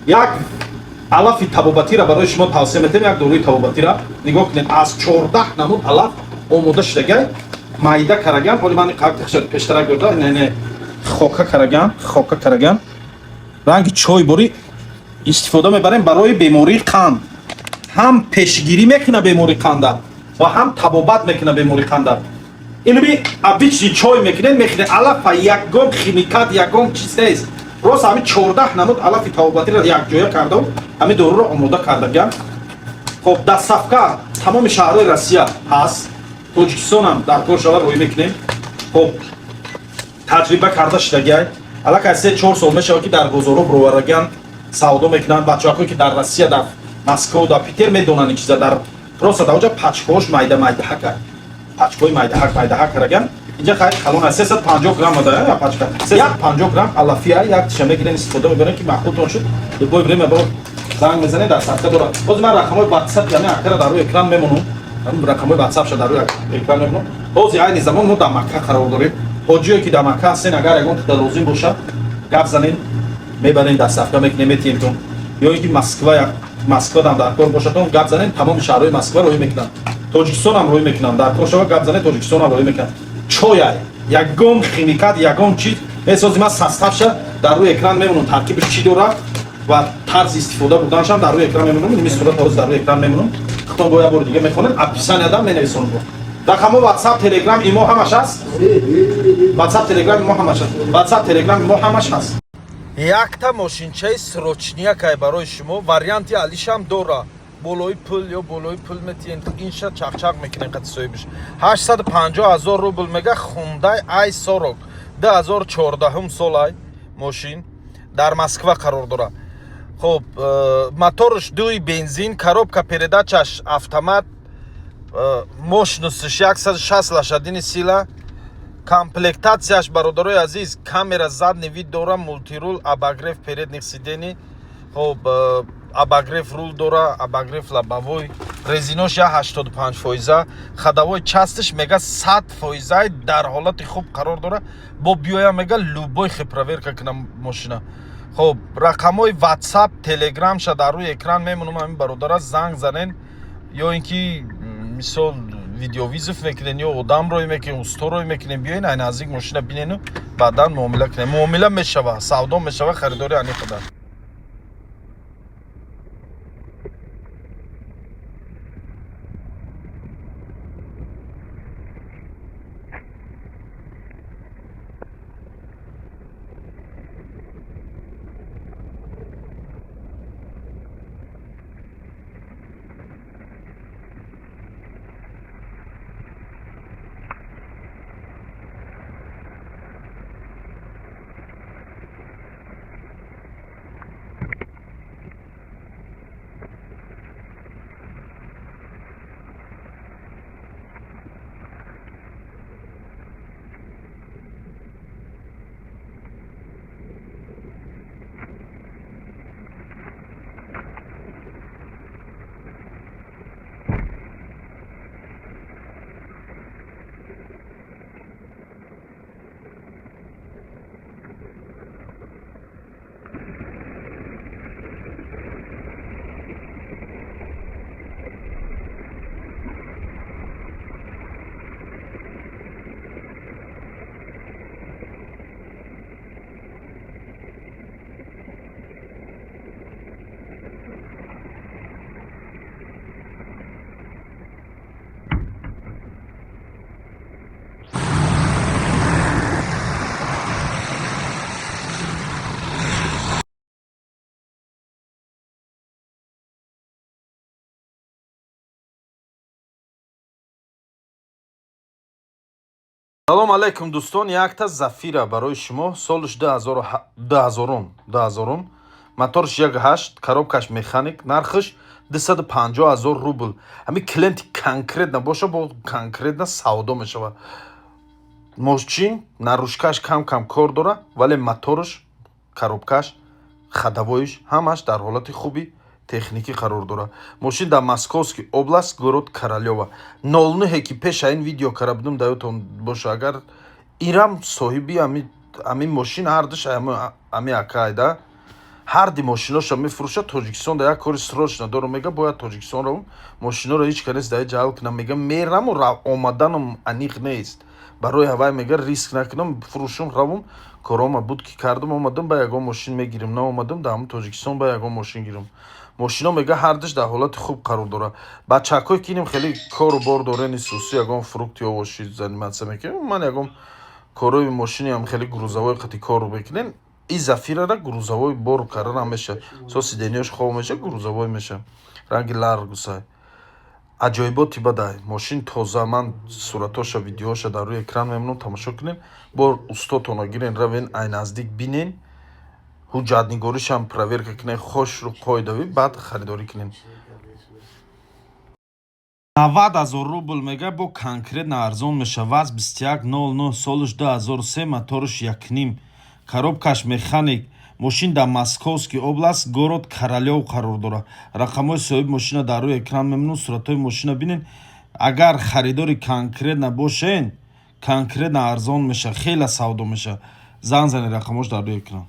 Як алафи табобатиро барои шумо тавсия метем, як доруи табобатиро. Нигоҳ кунед, аз 14 намуд алаф омода шудагай, майда караган. Ҳоли ман пештарак дода, не, хока караган, хока караган, ранги чой борӣ истифода мебарем барои бемории қанд. Ҳам пешгирӣ мекуна бемории қанда ва ҳам табобат мекуна бемории қанда. Инми обычный чой мекунед, мехӯред. Алафа, ягон химикат, ягон чиз нест. Рост ҳамин 14 намуд алафи табобатиро якҷоя кардау, ҳамин доруро омода кардаган. Хоб, доставка тамоми шаҳрҳои Россия ҳаст, Тоҷикистонам дар кор шава, рӯй мекунем. Хоб, таҷриба карда шудагиай, аллакай 3-4 сол мешавад, ки дар бозорҳо бировараган, савдо мекунанд. Бачаҳое, ки дар Россия, дар Москва, дар Питер медонанд ин чиза. Дар просто дар оҷа пачкаҳош майда майдаҳака, пачкаҳои майдаҳак майдаҳак караган. Инҷа хай калон, 350 грамм да пачка, 350 грамм алафия. Як тиша мегирен, истифода мебарен, ки маъқултон шуд, любое время бо занг мезанед, доставка дорад. Ҳозир ман рақамҳои WhatsApp, яъне акара дар рӯи экран мемонам, рақамҳои WhatsApp-ша дар рӯи экран мемонам. Ҳозир айни замон мо дар Макка қарор дорем. Ҳоҷие, ки дар Макка ҳастен, агар ягон тида лозим бошад, гап занен, мебарем, доставка мекунем, метиҳемтон. Ё ин ки Москва, Москвадам дар кор бошадон, гап занен, тамоми шаҳрҳои Москва роҳӣ мекунанд. Тоҷикистонам роҳӣ мекунанд, дар кор шава, гап занен, Тоҷикистонам роҳӣ мекунанд. Чояй, ягон химикат, ягон чиз месози. Ман составша дар рӯи экран мемонам, таркибиш чӣ дорад ва тарзи истифода бурданашам дар рӯи экран мемонам. Ин сурат ҳозир дар рӯи экран мемонам, худтон бо як бори дига мехонед, описанияда менависонам. Рақамҳо WhatsApp, Telegram, имо ҳамаш ҳаст. WhatsApp, Telegram, имо ҳамаш ҳаст. WhatsApp, Telegram, имо ҳамаш ҳаст. Якта мошинчаи срочниякай барои шумо, варианти алишам дора. Болои пул ё болои пул метиҳен, инша чақчақ мекунен қати соҳибиш. 850 ҳазор рубл мега. Хундай ай 40, 2014 солай мошин, дар Москва қарор дорад. Хоб, моторш дуи бензин, коробка передачаш автомат, мощностиш 160 лошадиный сила. Комплектацияш, бародарои азиз, камера задний вид дора, мультируль, обогрев передних сидений, хоб, обогрев рул дора, обогрев лобовой, резинош 85%, ходовой частиш мега 100 фоизай, дар ҳолати хуб қарор дора. Бо биёя, мега, любой хе проверка кунам мошина. Хоб, рақамҳои WhatsApp, Телеграмша дар рӯи экран мемонам. Ҳамин бародара занг занен ё ин ки мисол видеовызов мекунен ё одам рой мекунен, усто рой мекунен, биёен, ай наздик мошина бинену баъдан муомила кунем. Муомила мешава, савдо мешава, харидори ани қадар. Салом алайкум, дӯстон! Якта Зафира барои шумо, солш дуҳазорум, дуҳазорум, моторш 1,8, коробкаш механик, нархш 250 ҳазор рубл. Ҳамин клиенти конкретно боша, бо конкретно савдо мешавад. Мошин наружкаш кам кам кор дора, вале моторш, коробкаш, ходовоиш ҳамаш дар ҳолати хуби техникӣ қарор дорад. Мошин дар Московский область, город Королёва. 09-е ки пеша ин видео кара будум, даётон боша агар, ирам соҳиби ҳамин мошин, ҳардуш ҳами акайда. Ҳар ди мошиноша мефурӯшад. Тоҷикистон да як кори срочно дорам, мега, бояд Тоҷикистон равам. Мошиноро ҳеҷ ка нест дар ҷалб кунам, мега, мераму омаданам аниқ нест. Барои ҳавай, мега, риск накунам, фурӯшум, равам, корома буд ки кардам, омадам, ба ягон мошин мегирим, наомадам, дар ҳамн Тоҷикистон ба ягон мошин гирам. Мошино, мега, ҳардуш дар ҳолати хуб қарор дорад. Бачакҳое ки инем хеле кору бор дорени, сусу ягон фрукт ё овощи заниматься мекунем, ман ягон корои мошиниам хеле грузовой қати кор мекунем. И Зафирара грузовой бор кардан меша, со сиденья ш хоб меша, грузовой меша, ранги Ларгусай. Аҷоиботи бадай мошин, тоза. Ман суратоша, видеоша дар рӯи экран мемонам, тамошо кунем. Бор устотона гирен, равен, ай наздик бинен, ҳуҷҷатнигоришам проверка кунен, хошру қоидавӣ, баъд харидорӣ кунем. 90 000 рубл мега, бо конкретно арзон меша. ВАЗ 2109, солиш 2003, моторш 1,5, коробка ш механик. Мошин дар Московский область, город Королёв қарор дорад. Рақамҳои соҳиби мошина дар рӯи экран мемонам, суратҳои мошина бинен. Агар харидори конкретно бошен, конкретно арзон меша, хеле савдо меша. Занг занед, рақамҳош дар рӯи экран.